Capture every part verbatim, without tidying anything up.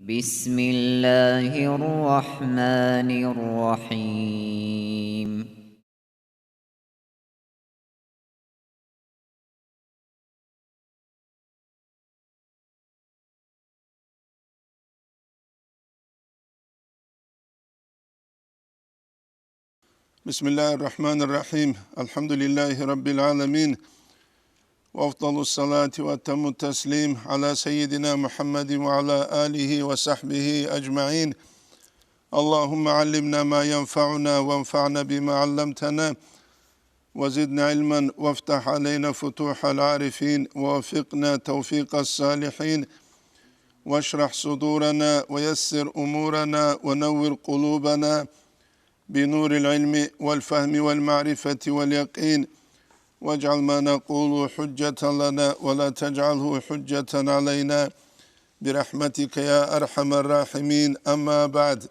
بسم الله الرحمن الرحيم. بسم الله الرحمن الرحيم. الحمد لله رب العالمين. وأفضل الصلاة وأتم التسليم على سيدنا محمد وعلى آله وصحبه أجمعين. اللهم علمنا ما ينفعنا وانفعنا بما علمتنا وزدنا علما وافتح علينا فتوح العارفين ووفقنا توفيق الصالحين واشرح صدورنا ويسر أمورنا ونور قلوبنا بنور العلم والفهم والمعرفة واليقين، واجعل ما نقول حجة لنا ولا تجعله حجة علينا برحمتك يا أرحم الراحمين. أما بعد.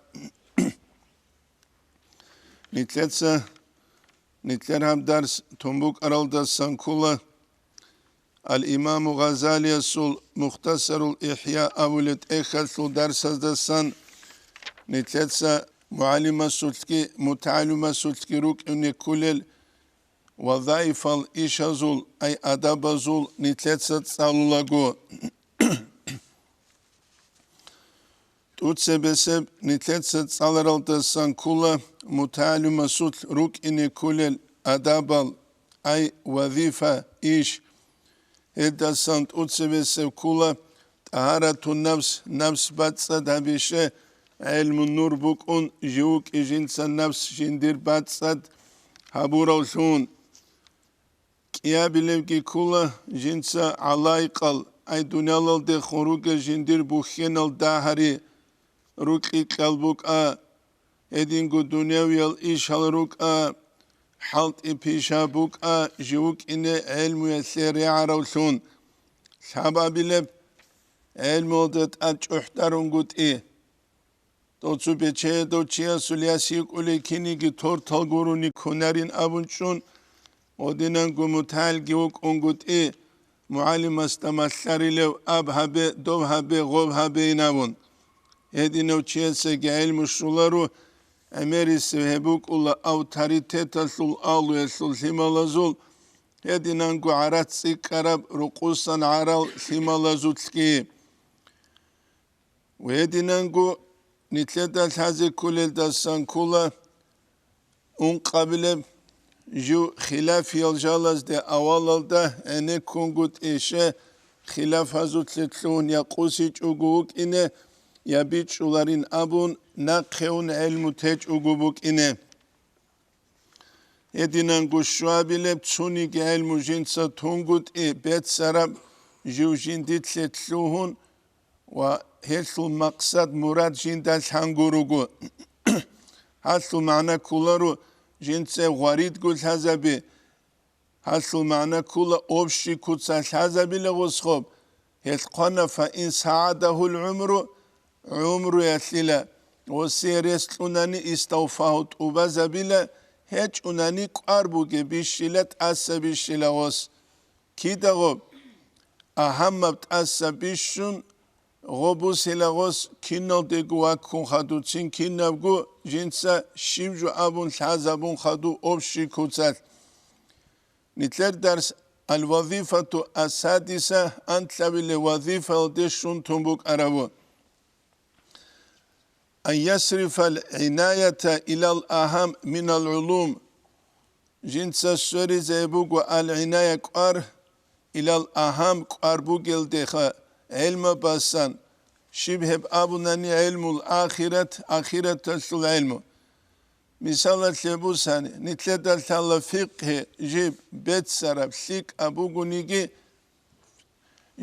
Нилъеца, нилъер гьаб дарс тун букӀаралдасан ккола Ал-Имаму Гъазалиясул Мухтасарул ИхӀя абулеб тӀехьалъул дарсаздасан. Нилъеца мугӀалимасулъги мутагӀалимасулъги рукӀине кколел вазаифал ишазул, ай адабазул нилъеца цӀалулаго. ТӀуцебесеб нилъеца цӀаларалдасан ккола мутагӀалимасулъ рукӀине кколел адабал, ай вазифа, иш. Гьелдасан тӀуцебесеб ккола тӀагьаратун нафс, нафс бацӀцӀад гьабизе, гӀелму нур букӀун, жив вукӀи жинца нафс жиндир бацӀцӀад гьабуравлъун. КӀиабилебги ккола жинца гӀалайкъал, ай дуниялалдехун ругел жиндир бухьенал дагьари, рукьи-кьал букӀа, гьединго дунявиял ишал рукӀа, хӀалтӀи-пиша букӀа, жив вукӀине гӀелмуялъе регӀаравлъун. Лъабабилеб, гӀелмуялда тӀад чӀухӀдарунгутӀи. Дов цо бечедав чиясул яс йикӀулей киниги тортал гурони ккунарин абун чӀун, гьединанго мутагӀалги вукӀунгутӀи, мугӀалимасда малъарилев аб гьабе, доб гьабе, гъоб гьабейин абун. Гьединав чиясеги гӀелму щоларо, гӀемерисев гьеб букӀула авторитеталъул алуялъул лъималазул, гьединанго гӀарац цӀикӀкӀараб рукъусан гӀарал лъималазулъги. Гьединанго нилъеда лъазе кколелдасан ккола ункъабилеб жив хилафиял жалазде авалалда гӀенеккунгутӀи, хилафазулъе лъугьун я къусичӀого вукӀине, я бичӀчӀуларин абун, нахъе ун гӀелму течӀого букӀине. Гьединанго щуабилеб цониги гӀелму жинца тунгутӀи беццараб жив жиндилъе лъугьун ва гьелъул макъсад-мурад жинда лъангуруго. Гьалъул магӀна кколаро жинца гъваридго лъазаби, гьалъул магӀна ккола общий куца лъазабила гъосхоб, гьелъ хъвана: «Фа ин сагӀадагьул гӀумру», гӀумруялъила, гъосие рес кьунани, «иставфагьу», тӀубазабила, гьечӀунани кӀвар бугеб бищила, тӀаса бищила гъос. Кида гъоб? Агьамаб тӀаса бищун гъоб бусила гъос, киналдего ваккун хадуцин, кинабго жинца щиб жо абун лъазабун хаду общий куцалъ. Нилъер дарс «Ал-вазифату ас-садиса», анлъабилеб вазифаялде щун тун букӀарабу. Ан ясрифал гӀинаята илал агьам минал гӀулум. Жинца сверизе буго ал-гӀиная кӀвар, илал агьам кӀвар бугелдеха гӀелмабасан, щиб гьеб абунани гӀелмул ахират, ахираталъул гӀелму. Мисалалъе бусани, нилъеда лъала фикъгьи жиб беццараб, лъикӀаб бугониги,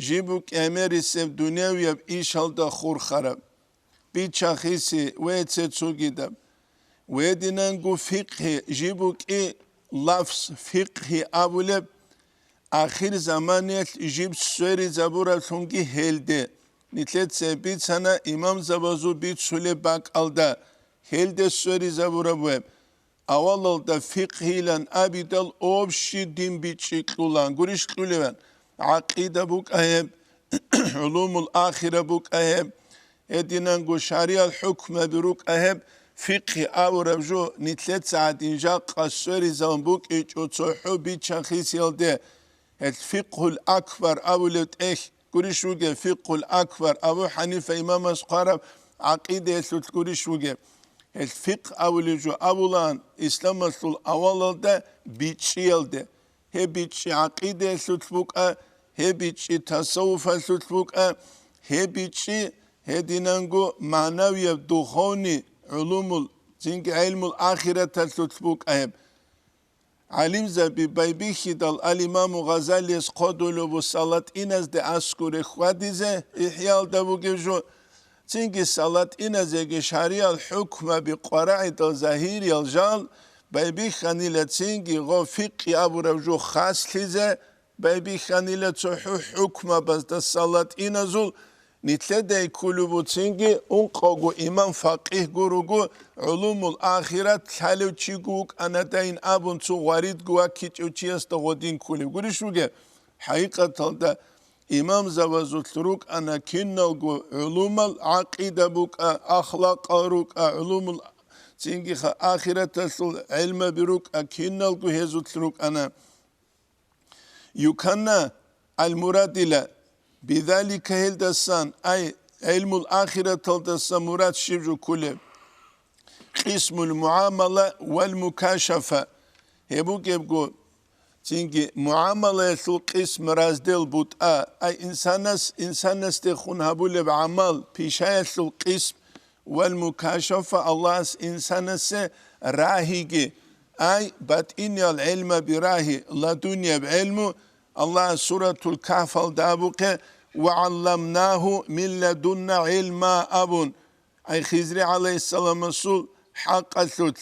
жиб букӀа гӀемерисеб дунявияб ишалда хурхараб, бича-хиси ва цо-цогидаб. Гьединанго фикъгьи жиб букӀи, лафз фикъгьи абулеб, ахир заманиялъ жиб сверизабураблъунги гьелде. Нилъеца бицана имамзабазул бицулеб бакӀалда, гьелде сверизабураб веб. Авалалда фикъгьилан абидал общий дин бичӀчӀи кьулан, гурищ кьулеван? ГӀакъида букӀа гьеб, гӀулумул ахира букӀа гьеб, Гьединанго шаригӀал хӀукмаби рукӀа гьеб, фикъгьи абураб жо нилъеца гьадин жакъа сверизавун букӀичӀо цохӀо биччахисиялде, гьел фикъгьул акбар абулев тӀехь гурищ вугев, фикъгьул акбар Абу ХӀанифа имамас хъвараб гӀакъидаялъулъ гурищ вугев. Гьел фикъгь абулев жо абулаан исламалъул авалалда бичӀчӀиялде. Гьеб бичӀчӀи гӀакъидаялъулъ букӀа, гьеб бичӀчӀи тасаввуфалъулъ букӀа, гьеб бичӀчӀи гьединанго магӀнавияб духовный гӀулумул, цинги гӀелмул ахираталъулъ букӀа гьеб. ГӀалимзаби байбихьидал ал-Имаму Гъазалияс хъодулев ву салатӀиназде аскӀуре хьвадизе, ИхӀяалда бугев жо, цинги салатӀиназеги шаригӀал хӀукмаби къварагӀидал загьириял жал байбихьанила, цинги гъо фикъи абураб жо хаслъизе байбихьанила цохӀо хӀукмабазда салатӀиназул. Нилъедай кколеб буцинги, ункъавго имам-факъигь гуруго, гӀулумул ахират лъалев чиго вукӀанадайин абун цо гъваридго ваккичӀев чиясда гъодин кколеб гурищ вугеб? ХӀакъикъаталда имамзабазулъ рукӀана киналго гӀулумал, гӀакъида букӀа, ахлакъал рукӀа, гӀулумул, цинги ха-, ахираталъул гӀелмаби рукӀа, киналго гьезулъ рукӀана. Юканна аль-мурадила бидалика, гьелдасан, ай, гӀилмул ахираталдаса мурад щиб жо кколеб? Къисмул муамала вал мукашафа. Гьеб бугебго, цинги муамалаялъул къисм, раздел бутӀа, ай, инсанас, инсанасдехун гьабулеб гӀамал, пишаялъул къисм, вал мукашафа, Аллагьас инсанасе рагьиги, ай, батӀиниял гӀелмаби рагьи, ладунияб гӀелму, Аллагьас Суратул Кагьфалда абухъе: «Ва гӀалламнагьу мин ладунна гӀилма», – абун, ай, Хизри гӀалайгьиссаламасул хӀакъалъулъ,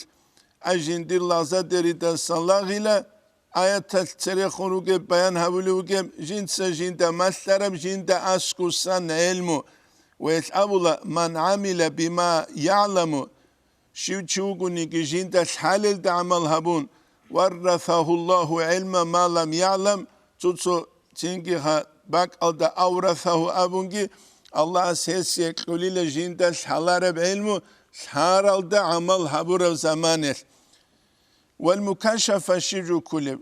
ай, жиндир лагъзадеридасан лагъила, аяталъ церехун ругеб баян гьабулев вугеб, жинца жинда малъараб, жинда аскӀусан гӀелму. Ва гьелъ абула: «Ман гӀамила бима ягӀламу», щив чи вугониги жинда лъалелда гӀамал гьабун, «варрасагьуллагьу гӀилма ма лам ягӀлам», цо-цо цинги гьа бакӀалда «аврасагьу» абунги, Аллагьас гьесие кьолила жинда лъалараб гӀилму лъаралда гӀамал гьабураб заманалъ. Вал мукашафа щиб жо кколеб?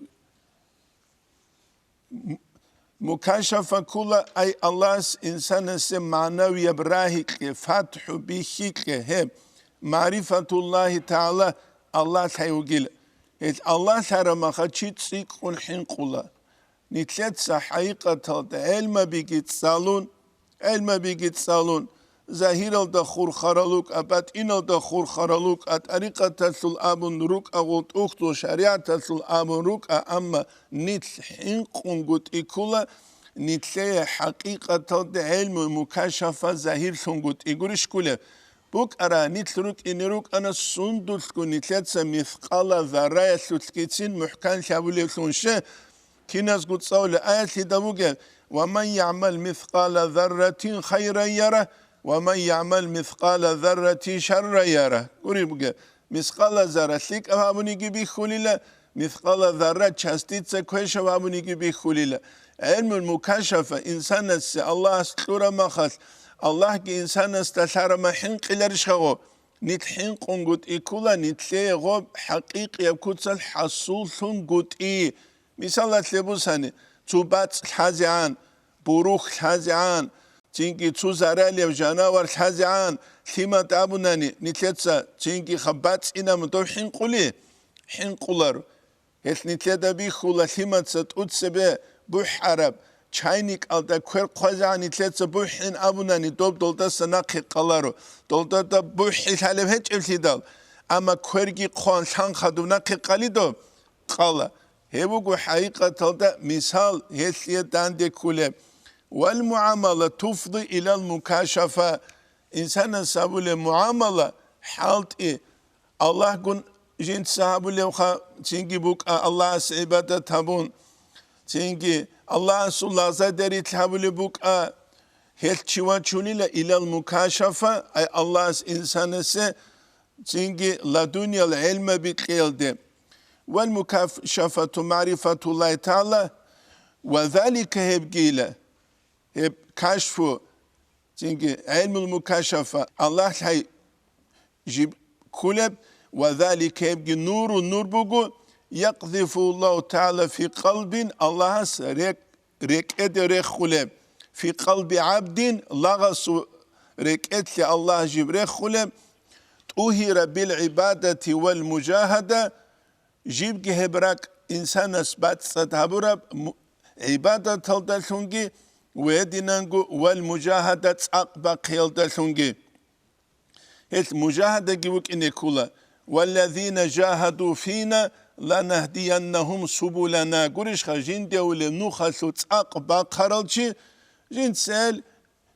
М-, мукашафа ккола, ай, Аллагьас инсанасе магӀнавияб рагьикье, фатхӀу бихьикье, гьеб, магӀрифатуллагьи тагӀала, Аллагь лъай вугила. Гьелъ Аллагь лъарамаха чи цӀикӀкӀун хӀинкъула. Нилъеца хӀакъикъаталда гӀелмабиги цӀалун, гӀелмабиги цӀалун, загьиралда хурхарал рукӀа, батӀиналда хурхарал рукӀа, тӀарикъаталъул абун рукӀа, гъултӀухъдул шаригӀаталъул абун рукӀа, амма нилъ хӀинкъунгутӀи ккула, нилъее хӀакъикъаталда гӀелму мукашафа загьирлъунгутӀи гурищ кколеб? БукӀара, нилъ рукӀине рукӀана сундулъго нилъеца мискъала зарраялъулъгицин мухӀканлъи гьабулевлъун ше, Киназго цӀалулеб аят лъида бугеб: «Ва ман ягӀмал мискъала зарратин хайран яра, ва ман ягӀмал мискъала зарратин шарран яра». Гури бугеб, мискъала зарра лъикӀаб гьабуниги бихьулила, мискъала зарра частица квешаб гьабуниги бихьулила. ГӀелмул мукашафа инсанасе Аллагьас кьураб махалъ, Аллагьги инсанасда лъараб махӀ хӀинкъиларищ гъо? Нилъ хӀинкъунгутӀи ккула, нилъее гъоб хӀакъикъияб куцалъ хӀасуллъунгутӀи. Мисалалъе бусани, цо бацӀ лъазегӀан, бурухь лъазегӀан, цинги цо заралияб жанавар лъазегӀан лъимад абунани, нилъеца цинги хаб бацӀинаб дов хӀинкъули? ХӀинкъуларо. Гьелъ нилъеда бихьула лъимаца тӀуцебе бухӀараб чайникалда квер хъвазегӀан нилъеца бухӀин абунани, доб долдаса нахъе къаларо, долдада бухӀи лъалеб гьечӀеблъидал, амма кверги хъван лъан хадуб нахъе къалидо? Къала. Гьеб буго хӀакъикъаталда мисал гьелъие данде кколеб. Вал муамала туфди илал мукашафа. Инсанас гьабулеб муамала, хӀалтӀи, Аллагьгун жинца гьабулевха, цинги букӀа Аллагьас гӀибадат гьабун, цинги Аллагьасул лагъзадерилъ гьабулеб букӀа, гьелъ чи вачунила илал мукашафа, ай Аллагьас инсанасе цинги ладуниял гӀелмаби кьеялде. Вал мукашафату магӀрифатуллагьи тагӀала, ва залика гьебгила, гьеб кашфу, цинги гӀилмул мукашафа, Аллагьлъай жиб ккулеб, ва залика гьебги нуру нур буго, якъзифу Аллагьу тагӀала фи къалбин, Аллагьас рекӀ-, рекӀеде реххулеб, фи къалби гӀабдин, лагъасул рекӀелъе Аллагь жиб реххулеб, тӀугьира бил гӀибадати вал мужагьада, жибги гьеб ракӀ инсанас бацӀцӀад гьабураб му-, гӀибадаталдалъунги ва гьединанго вал мужагьада цӀакъ бахъиялдалъунги. Гьелъ мужагьадаги вукӀине ккула: «Валлазина жагьаду фина ланахдияннагьум субулана». Гурищха, жиндиявулев нухалъул цӀакъ бахъарал чи, жинцел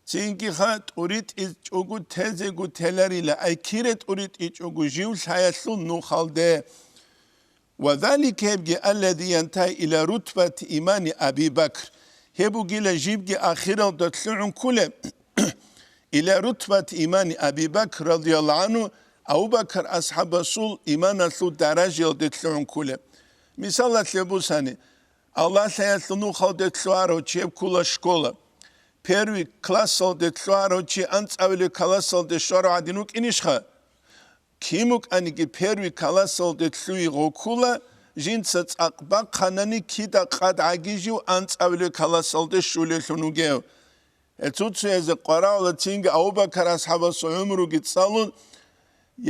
цинги ха тӀуритӀичӀого тезего теларила, ай кире тӀуритӀичӀого жив лъаялъул нухалде. Ва залика гьебги аллади янтагьи ила рутбати имани Аби Бакр. Гьеб бугила жибги ахиралда лъугӀун ккулеб, ила рутбати имани Аби Бакр радияллагьу гӀанху, Абу Бакр асхӀабасул иманалъул даражаялде лъугӀун ккулеб. Мисалалъе бусани, Аллагьлъаялъул нухалде лъугьарав чи гьеб ккула школа. Первый классалде лъугьарав чи анцӀавилев классалде щварав гӀадин вукӀинищха? Кин вукӀаниги первый классалде лъугьи гъоккула, жинца цӀакъ бахъанани кида къад гӀаги жив анцӀавилев классалде щулелъун вугев. Гьецуцуязе къварагӀула цинги Абу Бакар асхӀабасул гӀумруги цӀалун,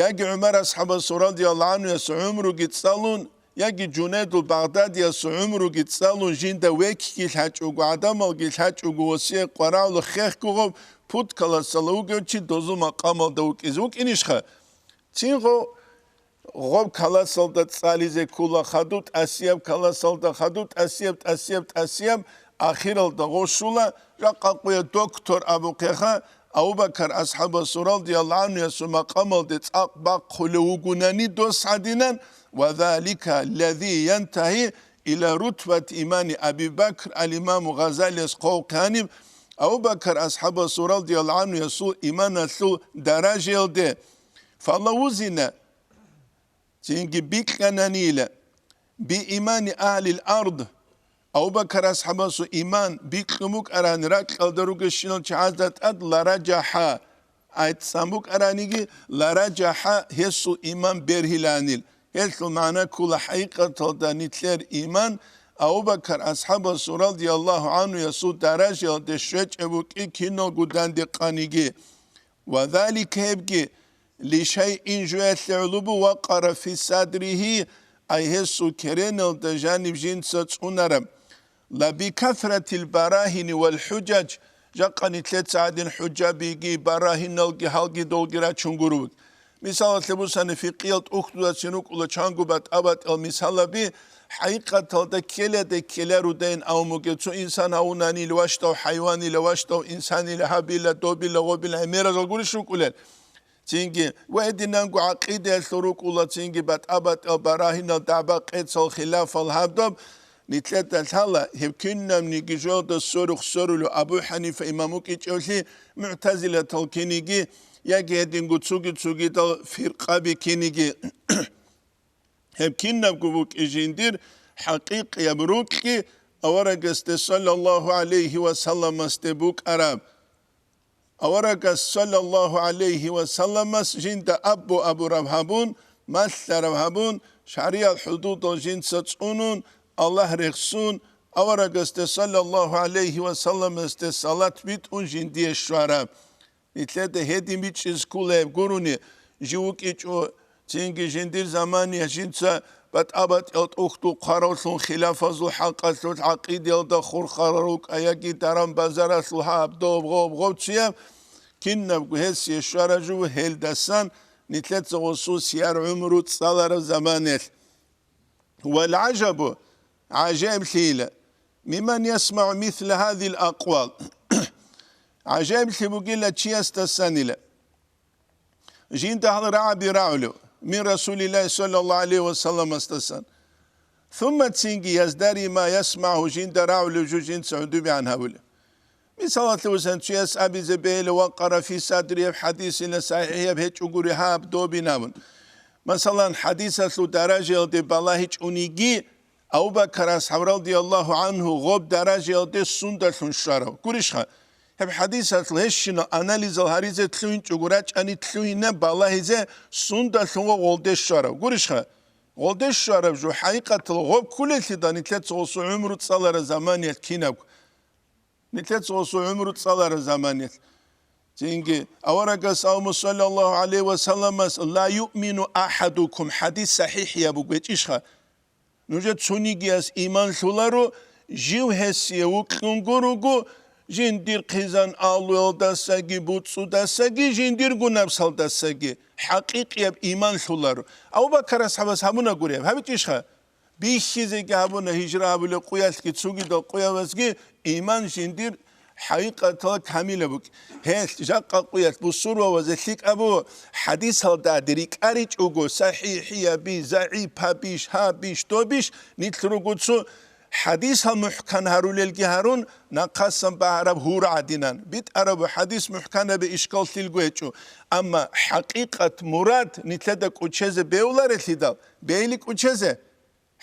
яги ГӀумар асхӀабасул радияллагьу гӀанхуясул гӀумруги цӀалун, яги Жунайдул Багъдадиясул гӀумруги цӀалун, жинда векги лъачӀого, гӀадамалги лъачӀого, васие къварагӀула хехго гъоб пуд классалда вугев чи дозул макъамалда вукӀизе вукӀинищха? Цин гъо-, гъоб классалда цӀализе ккула, хадуб тӀасияб классалда, хадуб тӀасияб, тӀасияб, тӀасияб, ахиралда гъо щула, жакъа къуя доктор абухъеха, Абу Бакар асхӀабасул радияллагьу гӀанхуясул макъамалде цӀакъ бахъулев вугунани дос гьадинан, ва залика лази янтагьи ила рутбат имани Аби Бакр, ал-Имаму Гъазалияс хъвав-хъаниб, Абу Бакар асхӀабасул радияллагьу гӀанхуясул иманалъул даражаялде. Фалавузина, цинги бикьананила, биимани агьлил ард, Абу Бакар асхӀабасул иман бикьун букӀарани ракьалда ругещинал чагӀазда тӀад лараджахӀа, айцӀцӀан букӀараниги лараджахӀа гьесул иман бергьиланил. Гьелъул магӀна ккула хӀакъикъаталда нилъер иман Абу Бакар асхӀабасул радияллагьу гӀанхуясул даражаялде щвечӀеб букӀин киналго дандекъаниги. Ва залика гьебги, лишайин жуялъе гӀолобу вакъара фи садригьи, ай гьесул кереналда жаниб жинца цӀунараб. Ла бикасратил барагьини вал хӀужаж, жакъа нилъеца гӀадин хӀужабиги, барагьиналги, гьалги долги рачун гуро. Мисалалъе бусани, фикъиял тӀухьдудацин рукӀула чанго батӀа-батӀиял мисалаби, хӀакъикъаталда ккеладе ккеларудайин авмуге, цо инсан гьавунанила, ващдав хӀайванила, ващдав инсанила, гьабила, добила, гъобила, гӀемеразул гурищ рукӀулел. Цинги ва гьединанго гӀакъидаялъул рукӀула, цинги батӀа-батӀал барагьинал дагӀба-къецал хилафал гьабдаб, нилъеда лъала, гьеб кинабниги жоялда сверухъ сверулев Абу ХӀанифа имам вукӀичӀевлъи, мугӀтазилатал киниги, яги гьединго цуги-цугидал фиркъаби киниги. Гьеб кинабго букӀи жиндир хӀакъикъияб рукьи аварагасде саллаллагьу гӀалайгьи ва салламасде букӀараб. Аварагас саллаллагьу гӀалайгьи ва салламас жинда абу-абураб гьабун, малъараб гьабун, шаргӀиял хӀудудал жинца цӀунун, Аллагь рехсун, аварагасде саллаллагьу гӀалайгьи ва салламасде салат битӀун жиндие щвараб. Нилъеда гьедин бичӀчӀизе ккола гьеб гурони, жив вукӀичӀо, цинги жиндир замани жинца батӀа-батӀиял тӀухьдул хъваравлъун хилафазул хӀакъалъулъ гӀакъидаялда хурхарал рукӀа яги даран-базаралъул гьаб-доб, гъоб-гъоб цуяб, кинабго гьесие щвараб жо, гьелдасан нилъеца гъосул сияр гӀумру цӀалараб заманалъ. Вал гӀажабу, гӀажаиблъийила, миман ясмагӀу мисла гьазил акъвал. ГӀажаиблъи бугила чиясдасанила. Жинда гьал рагӀаби рагӀулев, мин Расулиллагьи саллаллагьу гӀалайгьи ва салламасдасан. Сумма цинги яздари ма ясмагӀу жинда рагӀулев жо жинца гӀодобегӀан гьавулев. Мисалалъе вусан, чияс абизе бегьила вакъара фи садри гьеб хӀадисила сахӀихӀияб гьечӀогури гьаб добин абун. Масалан, хӀадисалъул даражаялде балагьичӀониги, Абу Бакар асхӀаб радияллагьу гӀанхӀу гъоб даражаялде сундалъун щварав? Гурищха, Гьеб хӀадисалъул гьещинал анализал гьаризе лъугьинчӀого рачӀани лъугьине балагьизе сундалъун ва гъолде щварав. Гурищха? Гъолде щварав жо хӀакъикъатал гъоб кколелъидал нилъеца гъосул гӀумру цӀалараб заманиялъ кинабго. Нилъеца гъосул гӀумру цӀалараб заманиялъ. Цинги аварагас, Аллагьумма салли гӀалайгьи ва салламас, «Ла юъмину ахӀадукум», хӀадис сахӀихӀияб буго, гьечӀищха? Нужер цонигияс иман лъуларо, жив гьесие вукьун гуруго, жиндир хъизан-алуялдасаги, буцӀцӀудасаги, жиндирго напсалдасаги хӀакъикъияб иман лъуларо. Абу-Бакар асхӀабас гьабуна гуреб, гьабичӀищха? Бихьизеги гьабуна гьижра гьабулеб къуялъги цогидал къуявазги иман жиндир хӀакъикъаталда камилаб букӀин. Гьелъ жакъа къуялъ бусурбабазе лъикӀаб буго хӀадисалда рикӀкӀаричӀого, сахӀихӀиябищ, загӀипабищ, гьабищ, добищ, нилъ руго цо хӀадисал мухӀкан гьарулелги гьарун, нахъасан багьараб гьур гӀадинан. БитӀараб хӀадис мухӀканабе ишкал лъилго гьечӀо. Амма хӀакъикъат, мурад нилъеда кӀочезе бевларелъидал, бейли кӀочезе.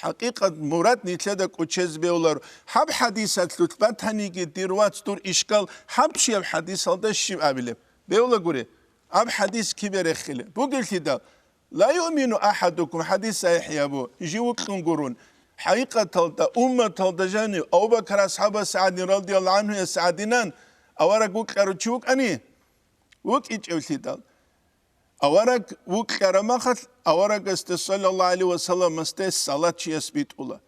ХӀакъикъат, мурад нилъеда кӀочезе бевларо. Гьаб хӀадисалъулъ батаниги, дир вац, дур ишкал, гьаб чияв хӀадисалда щиб абилеб? Бевла гури, гьаб хӀадис кибе рехилеб? Бугелъидал, «Ла юъмину ахӀадукум», хӀадис сахӀихӀияб буго, жив вукьун гурун. ХӀакъикъаталда, умматалда жанив, Абу-Бакар асхӀабас гӀадин, радияллагьу гӀанхуяс гӀадинан, авараг вукьарав чи вукӀани? ВукӀичӀевлъидал. Авараг вукьараб мехалъ, аварагасде, саллаллагьу гӀалайгьи ва салламасде, салат чияс битӀула.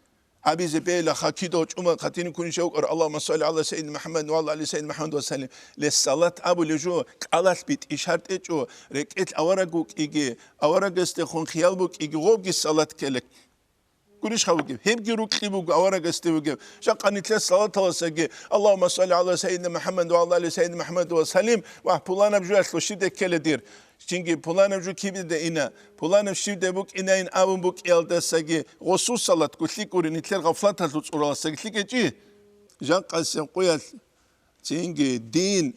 Абизе бегьила, хадуб кидал чӀумал хъатинккун ишав вукӀар, Аллагьумма салли гӀала сайидина МухӀаммад ва гӀала али сайидина МухӀаммад ва саллим. Гьес салат абулеб жо, кӀалалъ битӀи шартӀ гьечӀо, рекӀелъ авараг вукӀиги, аварагасдехун хиял букӀиги, гъобги салат ккела. Гурищха бугеб? Гьебги рукьи буго аварагасде бугеб. Жакъа нилъер салаталдасаги, Аллагьумма салли гӀала сайидина МухӀаммад ва гӀала али сайидина МухӀаммад ва саллим, ва пуланаб жоялъул щибде ккела дир, цинги пуланаб жо кибде ина, пуланаб щибде букӀинайин абун букӀиялдасаги гъосул салатго лъикӀури, нилъер гъафлаталъул цӀуралдасаги лъикӀечӀищ? Жакъасеб къуялъ цинги дин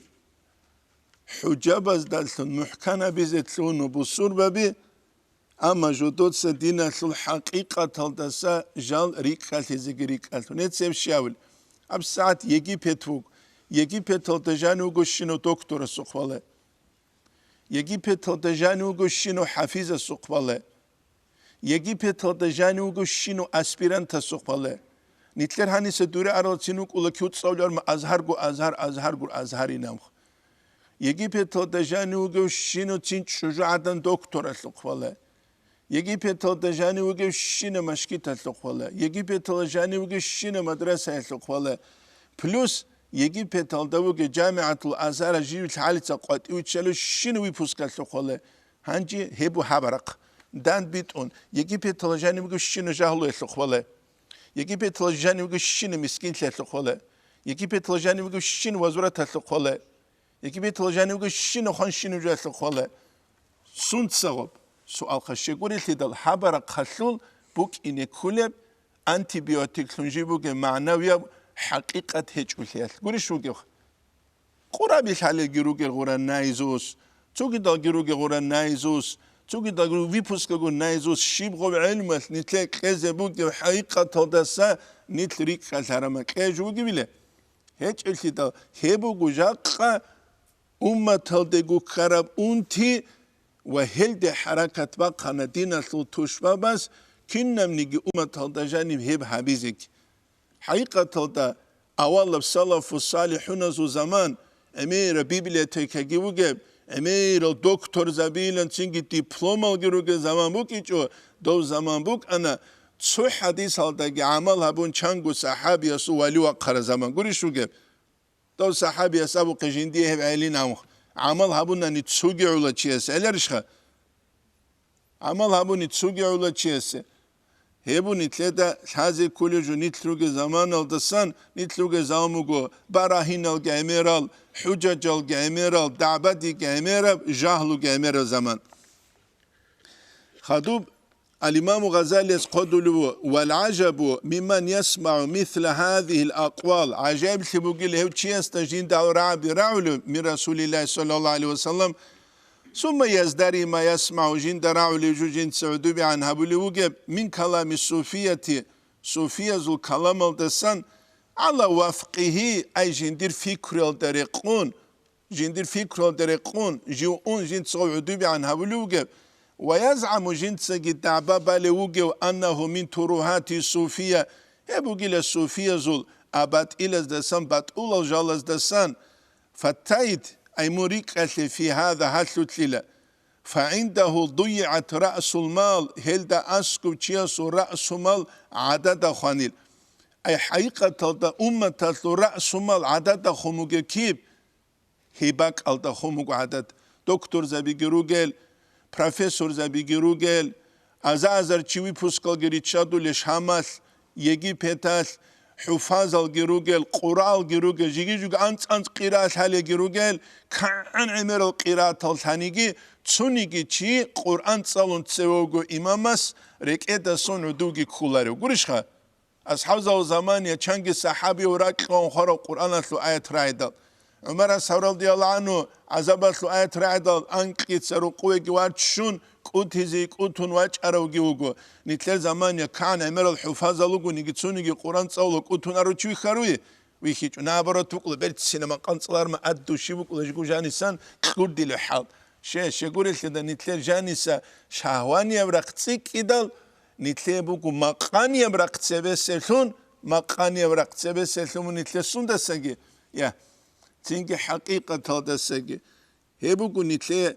хӀужабаздалъун мухӀканабизе лъугьуна бусурбаби, амма жодоца диналъул хӀакъикъаталдаса жал рикӀкӀалъизеги рикӀкӀалъун. Гьеб щиб абулеб? ГьабсагӀат Египет вуго. Египеталда жанив вуго щинав докторасухъ бале. Египеталда жанив вуго щинав хӀафизасухъ бале. Египеталда жанив вуго щинав аспирантасухъ бале. Нилъер гьаниса дуре аралцин вукӀула кив цӀалуларма Азгьарго Азгьар, Азгьарго Азгьарин абун. Египеталда жанив вугев щинав цин чӀужугӀадан докторалъухъ бале. Египеталда жанив вугев щинав машгиталъухъ бале. Египеталда жанив вугев щинав мадрасаялъухъ бале. Плюс Египеталда вугев ЖамигӀатул Азгьара жив лъалица къватӀив виччалев щинав выпускалъухъ бале. Гьанже гьеб гьабарахъ. ДандбитӀун, Египеталда жанив вугев щинав жагьлуялъухъ бале. Египеталда жанив вугев щинав мискинлъиялъухъ бале. Египеталда жанив вугев щинав возвраталъухъ бале. Египеталда жанив вугев щинав хванщинав жоялъухъ бале. Сунцагъаб суал хъащегурелъидал гьабарахъалъул букӀине кколеб антибиотиклъун жиб бугеб магӀнавияб хӀакъикъат гьечӀолъиялъ. Гурищ вугев? Къурабилъ гьалелги ругел гъуран наизусть, цогидалги ругел гъуран наизусть, цогидалги ру-, выпускаго наизусть, щиб гъоб гӀелмалъ нилъее кьезе бугеб хӀакъикъаталдаса нилъ рикӀкӀалъараман кьеж вугевиле? ГьечӀелъидал гьеб буго жакъа умматалдего ккараб унти ва гьелде хӀаракат бахъана диналъул тушбабаз, кинабниги умматалда жаниб гьеб гьабизеги. ХӀакъикъаталда, авалаб салафу салихӀуназул заман, гӀемераб библиотекаги бугеб, гӀемерал докторзабилан цинги дипломалги ругел заман букӀинчӀо, дов заман букӀана, цо хӀадисалдаги гӀамал гьабун чанго сахӀабиясул вали вахъараб заман гурищ вугеб? Дов сахӀабияс абухъе жиндие гьеб гӀелин абун, гӀамал гьабунани цоги гӀоло чиясе гӀеларищха? ГӀамал гьабуни цоги гӀоло чиясе. Гьеб нилъеда лъазе кколеб жо нилъ ругел заманалдасан, нилъ ругел заман буго барагьиналги гӀемерал, хӀужажалги гӀемерал, дагӀбадиги гӀемераб, жагьлуги гӀемераб заман. Хадуб ал-Имаму Гъазалияс хъодулев вуго: «Вал гӀажабу мимман ясмагӀу мисла гьазигьил акъвал», гӀажаиблъи бугила гьев чиясда жинда гьал рагӀаби рагӀулев мин Расулиллагьи саллаллагьу гӀалайгьи ва саллам, «Сумма яздари ма ясмагӀу», жинда рагӀулев жо жинца гӀодобегӀан гьабулев вугеб, «мин калами суфияти», суфиязул каламалдасан, гӀала вафкъигьи, ай жиндир фикруялда рекъун, жиндир фикруялда рекъун, жив ун жинцаго гӀодобегӀан гьабулев вугев, ва язгӀаму, жинцаги дагӀба балев вугев, аннагьу мин турухӀати суфия, гьеб бугила суфиязул, а батӀилаздасан, батӀулал жалаздасан, фаттаит, ай мун рикӀкӀалъе фи гьаза гьалъулъила, фагӀиндагьу дуйигӀат раъсул мал, гьелда аскӀов чиясул раъсу мал гӀадада хванил. Ай хӀакъикъаталда умматалъул раъсу мал гӀадада хун бугеб киб? Гьеб бакӀалда хун буго гӀадад. Докторзабиги ругел, профессорзабиги ругел, аза-азар чи выпускалги риччадулел Шамалъ, Египеталъ, хӀуфазалги ругел, къуралги ругел, жиги-жуги анцӀ-анцӀ къираат лъалелги ругел, кигӀан гӀемерал къираатал лъаниги, цониги чи Къуръан цӀалун цеве вуго имамас рекӀедасон гӀодовги кколарев. Гурищха? АсхӀабзабазул замания чанги сахӀабияв ракьалъ хварав Къуръаналъул аят рагӀидал, ГӀумар асхӀаб радияллагьу гӀанхӀу гӀазабалъул аят рагӀидал анкьица рукъувеги ваччун, кӀутизе кӀутун вачӀаравги вуго. Нилъер замания кигӀан гӀемерал хӀуфазал ругониги, цониги Къуръан цӀалула кӀутун арав чи вихьаруе? ВихьичӀо. Наоборот букӀула, берцина макъан цӀаларма, аддуши букӀула жгу жанисан кьурдилев хӀал. Ще, щегурелъида нилъер жаниса шагьванияб рахъ цӀикӀкӀидал, нилъее буго макъанияб рахъ цебесеблъун, макъанияб рахъ цебесеблъун нилъер сундасаги, я, цинги хӀакъикъаталдасаги. Гьеб буго нилъее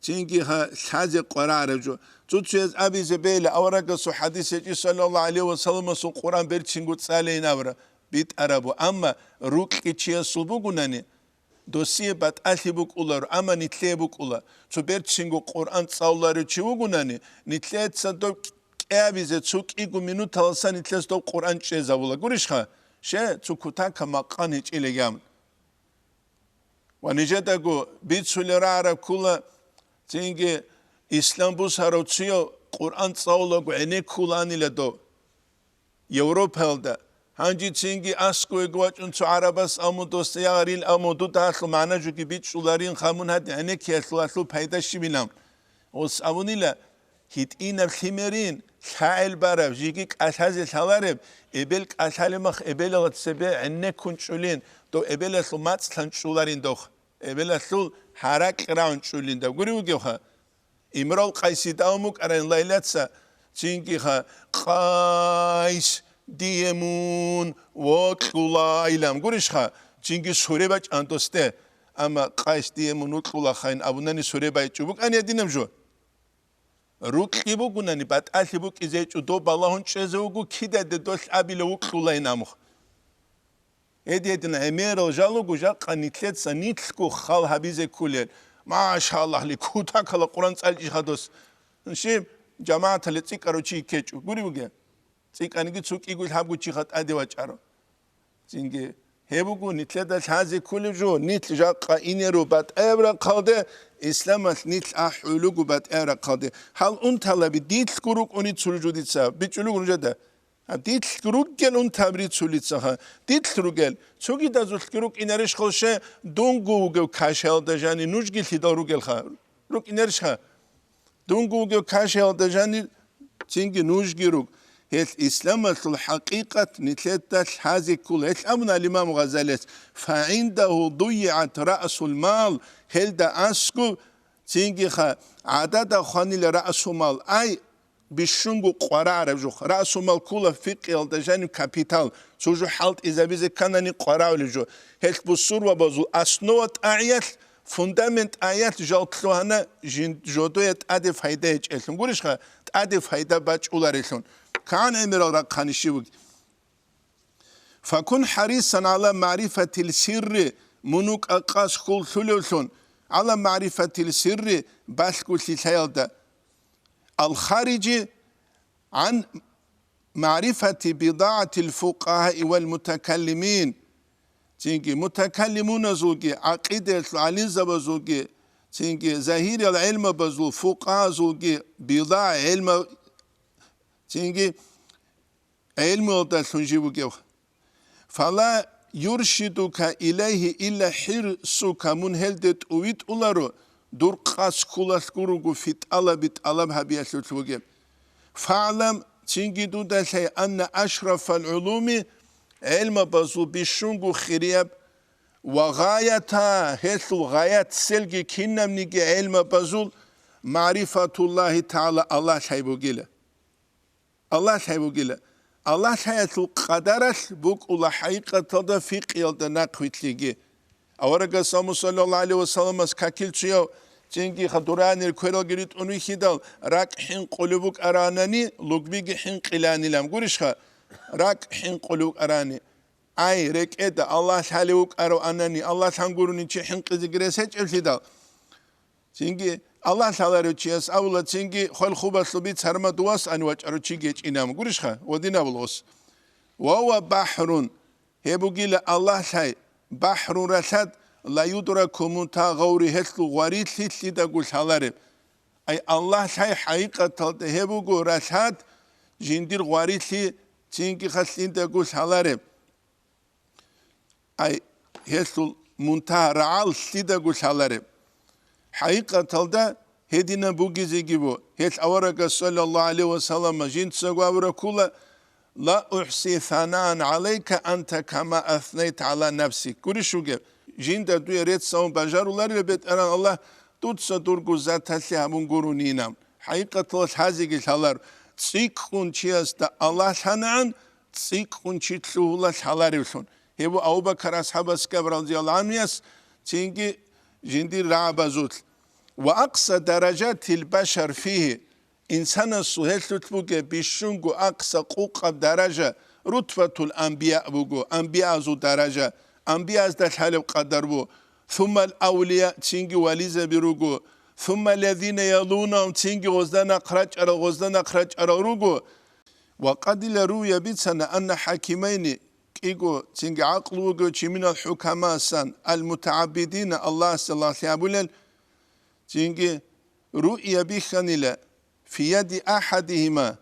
цинги гьа лъазе къварагӀараб жо. Цо-цояз абизе бегьила, аварагасул хӀадис гьечӀищ, саллаллагьу гӀалайгьи ва салламасул Къуръан берцинго цӀалейин абураб, битӀараб буго. Амма рукьи чиясул бугунани, досие батӀалъи букӀуларо, амма нилъее букӀула. Цо берцинго Къуръан цӀалуларев чи вугунани, нилъеца доб кӀиабизе цо кӀиго минуталдасан нилъеца доб Къуръан чӀезабула. Гурищха? Ще, цо кутакаб макъан гьечӀилеган. Ва нижедаго бицулел рагӀараб ккола, цинги ислам бусарав чияв Къуръан цӀалулаго гӀенеккуланила дов. Европаялда. Гьанже цинги аскӀовеги вачӀун цо гӀарабас аму досда ягъарил аму дуда гьалъул магӀна жуги бичӀчӀуларин хамун гьадин гӀенеккиялъул пайда щибилан. Гъос абунила, гьитӀинаб лъимерин, лъагӀел бараб, жеги кӀалъазе лъалареб, эбел кӀалъалеб мах эбелалда цебе гӀенеккун чӀулин, дов эбелалъул мацӀ лъан чӀуларин дох, эбелалъул гьаракь рагӀун чӀулин даб гури вугевха. Имрал Къайси давун букӀарайин Лайлаца, цинги ха, Къайс, дие мун вокьула илан гурищха, цинги суре бачӀан досде. Амма Къайс, дие мун вокьула хайин абунани суре байчӀу букӀани гьадинаб жо. Рукьи бугунани, батӀалъи букӀизе гьечӀо, доб балагьун чӀезе вуго, кидаде долъ абила вокьулайин амухъ. Гьедин-гьедин гӀемерал жал руго жакъа нилъеца нилъго хал гьабизе кколел. Машаллагьли, кутакала Къуран цӀалчӀи хадус. Щиб, жамагӀатале цӀикӀкӀарав чи ккечӀо. Гури бугеб? ЦӀикӀкӀаниги цо кӀигоялъ гьабго чиха тӀаде вачӀаро. Цинги гьеб буго нилъеда лъазе кколеб жо, нилъ жакъа инеру батӀаяб рахъалде, исламалъ нилъ ахӀулуго батӀаяб рахъалде. Гьал унталаби дилъго рукӀун рицулеб жо дица, бичӀчӀулего нужеда. А дилъ ругел унтаб рицулицаха. Дилъ ругел. Цогидазулъги рукӀинарищ холше, дунго вугев кашаялда жани нужги лъидал ругелха. РукӀинарищха? Дунго вугев кашаялда жани цинги нужги руг. Гьелъ исламалъул хӀакъикъат нилъеда лъазе ккола. Гьелъ абуна ал-Имам Гъазалияс: «ФагӀиндагьу дуйигӀат раъсул мал», гьелда аскӀуб, цинги ха, гӀадада хванила раъсул мал. Ай, бищунго къварагӀараб жух. Раъсумал ккола фикъгьиялда жаниб капитал, цо жо хӀалтӀизабизе кканани къварагӀулеб жо. Гьелъ бусурбабазул основа тӀагӀиялъ, фундамент тӀагӀиялъ жал лъугьана жин-, жодое тӀаде пайда гьечӀелъун. Гурищха, тӀаде пайда бачӀуларелъун. КигӀан гӀемерал рахъани щиб бугеб? Факун хӀарисан гӀала магӀрифатил сирри, мун вукӀа къасд хьул лъулевлъун, гӀала магӀрифатил сирри, балъголъи лъаялда. Ал-Хариджи гӀан магӀрифати бидагӀатил фукъагьаи вал мутакаллимин. Цинги мутакаллимуназулги, гӀакъидаялъул гӀалимзабазулги, цинги загьириял гӀелмабазул фукъагьазулги, бидагӀа гӀелма-, цинги гӀелмуялдалъун жив вугев. Фала юршидука илайгьи илла хӀирсука, мун гьелде тӀувитӀуларо, дур къасд хьулалъ гуруго фи тӀалаби тӀалаб гьабиялъулъ вугеб. ФагӀлам, цинги дуда лъай, анна ашрафал гӀулуми, гӀелмабазул бищунго хирияб ва гъаята, гьелъул гъаят селги кинабниги гӀелмабазул, магӀрифатуллагьи тагӀала, Аллагь лъай бугила. Аллагь лъай бугила. Аллагь лъаялъул къадаралъ букӀула хӀакъикъаталда фикъиялда нахъвилълъиги. Аварагас Аму саллаллагьу гӀалайгьи ва салламас какил чияв цинги хадуранир квералги ритӀун вихьидал, ракӀ хӀинкъулеб букӀаранани, лугбиги хӀинкъиланилан гурищха? РакӀ хӀинкъулеб букӀарани. Ай, рекӀеда, Аллагь лъалев вукӀарав анани, Аллагь лъан гурони чи хӀинкъизеги рес гьечӀеблъидал. Цинги Аллагь лъаларев чияс авула, цинги хвел хубалъу бицарма дувас ани вачӀарав чи гечӀинам гурищха, ва динабул гъос. Ва ва бахӀрун, гьеб бугила Аллагь лъай, бахӀрун ралъад, ла юдраку мунтагьа гъаври, гьелъул гъварилъи лъидаго лъалареб. Ай, Аллагь лъай хӀакъикъаталда гьеб буго ралъад, жиндир гъварилъи цинги халъиндаго лъалареб. Ай, гьелъул мунтагьа рагӀал лъидаго лъалареб. ХӀакъикъаталда гьединаб бугезеги бу, гьелъ аварагас саллаллагьу гӀалайгьи ва саллама жинцаго абураб ккула: «Ла ухси санаан гӀалайка анта кама аснайта гӀала нафсик». Гурищ вугеб, жинда дуе рецц гьавун бажаруларила, БетӀергьан Аллагь, дуца дурго заталъе гьабун гурунинаб. ХӀакъикъаталда лъазеги лъалар, цӀикӀкӀун чиясда Аллагь лъанагӀан, цӀикӀкӀун чи лъугьула лъаларевлъун. Гьеб Абу Бакар асхӀабасгаб радияллагьу гӀанхуяс цинги жиндир рагӀабазулъ. Ва акъса даражатил башар фигьи, инсанасул гьелъулъ бугеб бищунго акъса къукъаб даража рутбатул анбияъ буго, анбияазул даража, анбияазда лъалеб къадар бу, суммал авлия, цинги вализаби руго, сумма лазина ялунагьум, цинги гъозда нахъ рачӀарал, гъозда нахъ рачӀарал руго. Ва къадила руя бицана анна хӀакимайни, кӀиго цинги гӀакълу вугев чи минал хӀукамасан, ал-мутагӀаббидина, Аллагьасда лагълъи гьабулел, цинги руя бихьанила, фи яди ахӀадигьима,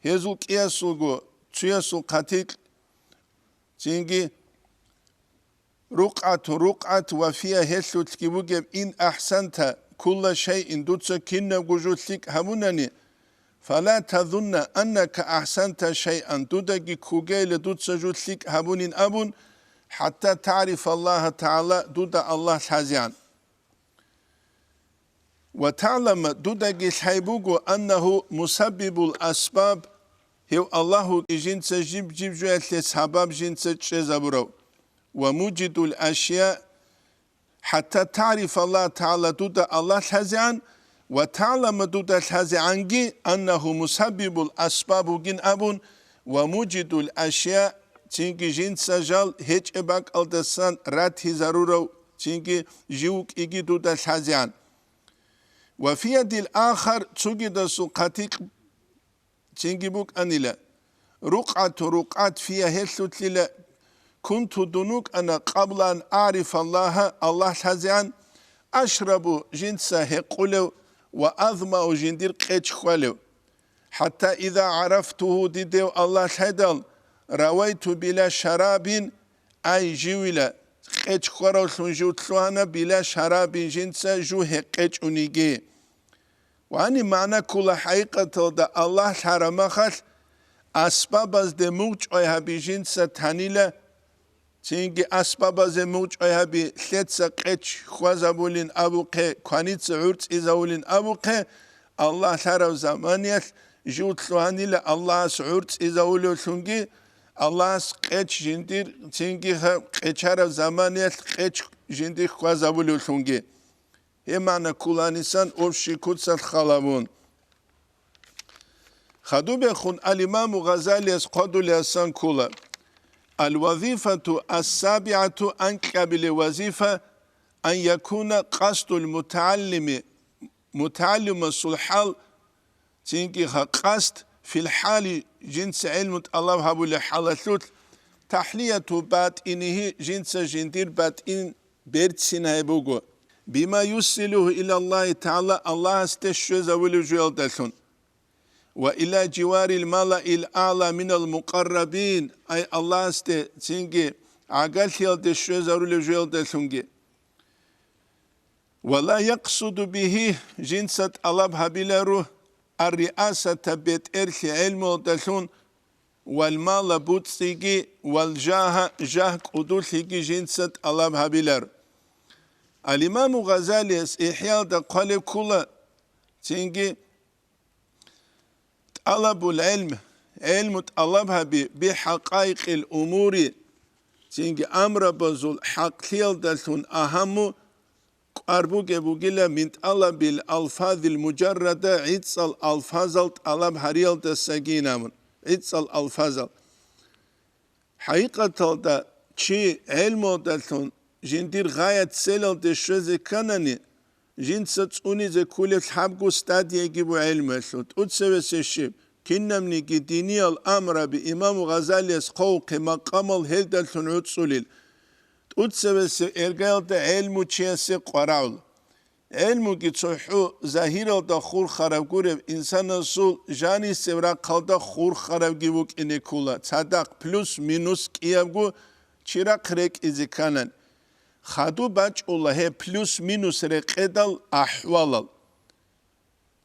гьезул кӀиясулго цуясул хъатикь, цинги рукъгӀатун рукъгӀат ва фия гьелъулъги бугеб, ин ахӀсанта кулла шайин, дуца кинабго жо лъикӀ гьабунани, фала тазунна аннака ахӀсанта шайан, дудаги ккогейила дуца жо лъикӀ гьабунин абун, хӀатта тагӀрифа Аллагьа тагӀала, дуда Аллагь лъазегӀан. Ва тагӀлама, дудаги лъай буго, аннагьу мусаббибул асбаб, гьев Аллагь вугин жинца жиб-жиб жоялъе сабаб жинца чӀезабурав, ва мужидул ашия, хӀатта тагӀрифа Аллагь тагӀала, дуда Аллагь лъазегӀан, ва тагӀлама, дуда лъазегӀанги, аннагьу мусаббибул асбаб вугин абун, ва мужидул ашия, цинги жинца жал гьечӀеб бакӀалдасан ратизарурав, цинги жив вукӀиги дуда лъазегӀан. Ва фи ядил ахар, цугидасул хъатикь цинги букӀанила, рукъгӀату рукъгӀат фия гьелъулъила, кунту дун вукӀана, къабла ан агӀрифа Аллагьа, Аллагь лъазегӀан, ашрабу, жинца гьекъулев, ва азмау, жиндир къеч хьвалев. ХӀатта иза гӀарафтугьу, дидев Аллагь лъайдал, равайту била шарабин, ай, живила, къеч хьваравлъун жив лъугьана, била шарабин, жинца жу гьекъечӀониги. Вани магӀна ккола, хӀакъикъаталда Аллагь лъараб махалъ, асбабазде мугъчӀвай гьаби жинца танила, цинги асбабазе мугъчӀвай гьаби, лъеца къеч хьвазабулин абухъе, кваница гӀурцӀизавулин абухъе, Аллагь лъараб заманиялъ жив лъугьанила Аллагьас гӀурцӀизавулевлъунги, Аллагьас къеч жиндир, цинги гьаб къечараб заманиялъ къеч жиндир хьвазабулевлъунги. Гьеб магӀна кколанисан общий куцалъ халабун. Хадубехун ал-Имаму Гъазалияс хъвадулеасан ккола: «Ал-вазифату ас-сабигӀату», анкьабилеб вазифа, «ан якуна къасдул мутагӀаллими», мутагӀаллимасул хӀал, цинги гьа къасд, «фил хӀали», жинца гӀилму тӀалаб гьабулеб хӀалалъулъ, «тахӀлияту батӀинигьи», жинца жиндир батӀин берцинай буго, «бима юссилугьу илаллагьи тагӀала», Аллагьасде щвезавулев жуялдалъун, «ва ила живарил малаил аъла минал мукъаррабин», ай Аллагьасде цинги гӀагарлъиялде щвезарулев жуялдалъунги. «Ва ла якъсуду бигьи», жинца тӀалаб гьабиларо ар-риасата, бетӀерлъи гӀелмуялдалъун, вал мала буцӀцӀиги, вал жагьа жагь кӀудулъиги жинца тӀалаб гьабилар. Ал-Имаму Гъазалияс ИхӀяалда хъвалеб ккула, цинги тӀалабул гӀилм, гӀилму тӀалаб гьаби, бихӀакъаикъил умури, цинги амрабазул хӀакълъиялдалъун агьаму кӀвар бугеб бугила мин тӀалабил алфазил мужаррада, гӀицӀал алфазал тӀалаб гьариялдасагин абун, гӀицӀал алфазал. ХӀакъикъаталда чи гӀелмуялдалъун жиндир гъаят целалде щвезе кканани, жинца цӀунизе ккулеб лъабго стадияги бу гӀелмуялъул. ТӀуцевесе щиб, кинабниги диниял амраби имаму Гъазалияс хъовухъе макъамал гьелдалъун гӀуцӀулел. ТӀуцевесе эргаялда гӀелму чиясе къварагӀул. ГӀелмуги цохӀо загьиралда хурхараб гуреб, инсанасул жанисеб рахъалда хурхарабги букӀине ккула, цадахъ плюс-минус кӀиябго чи рахъ рекӀизе кканан. Хадуб бачӀула гьеб плюс-минус рекъедал ахӀвалал.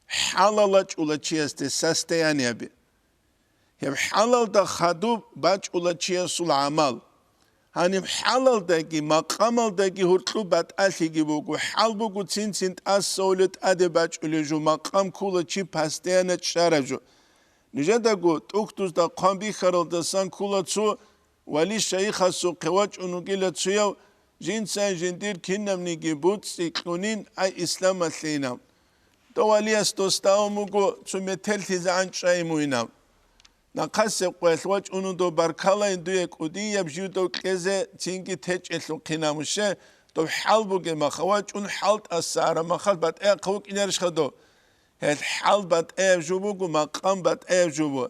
ХӀалал рачӀула чиясде состояниеби. Гьеб хӀалалда хадуб бачӀула чиясул гӀамал. Гьаниб хӀалалдаги макъамалдаги гьуркьу батӀалъиги буго, хӀал буго цин-цин тӀасаулев тӀаде бачӀулев жо, макъам ккула чи постоянно чӀарав жо. Нижедаго тӀухьдузда хъван бихьаралдасан ккула цо вали шайихасухъе вачӀун вугила цояв, жинцай жиндир кинабниги буцӀцӀи кьунин, ай исламалъе инав. Дов валияс досда авун буго цо метерлъизегӀан чӀайин мугьинаб. Нахъасеб къоялъ вачӀун дов баркалайин дуе кӀудияб живдав кьезе цинги течӀелъухъина муще, дов хӀал бугеб маха вачӀун хӀал тӀаса араб махалъ батӀаяб хъа вукӀинарищха дов? Гьел хӀал батӀаяб жо буго, макъам батӀаяб жо буго.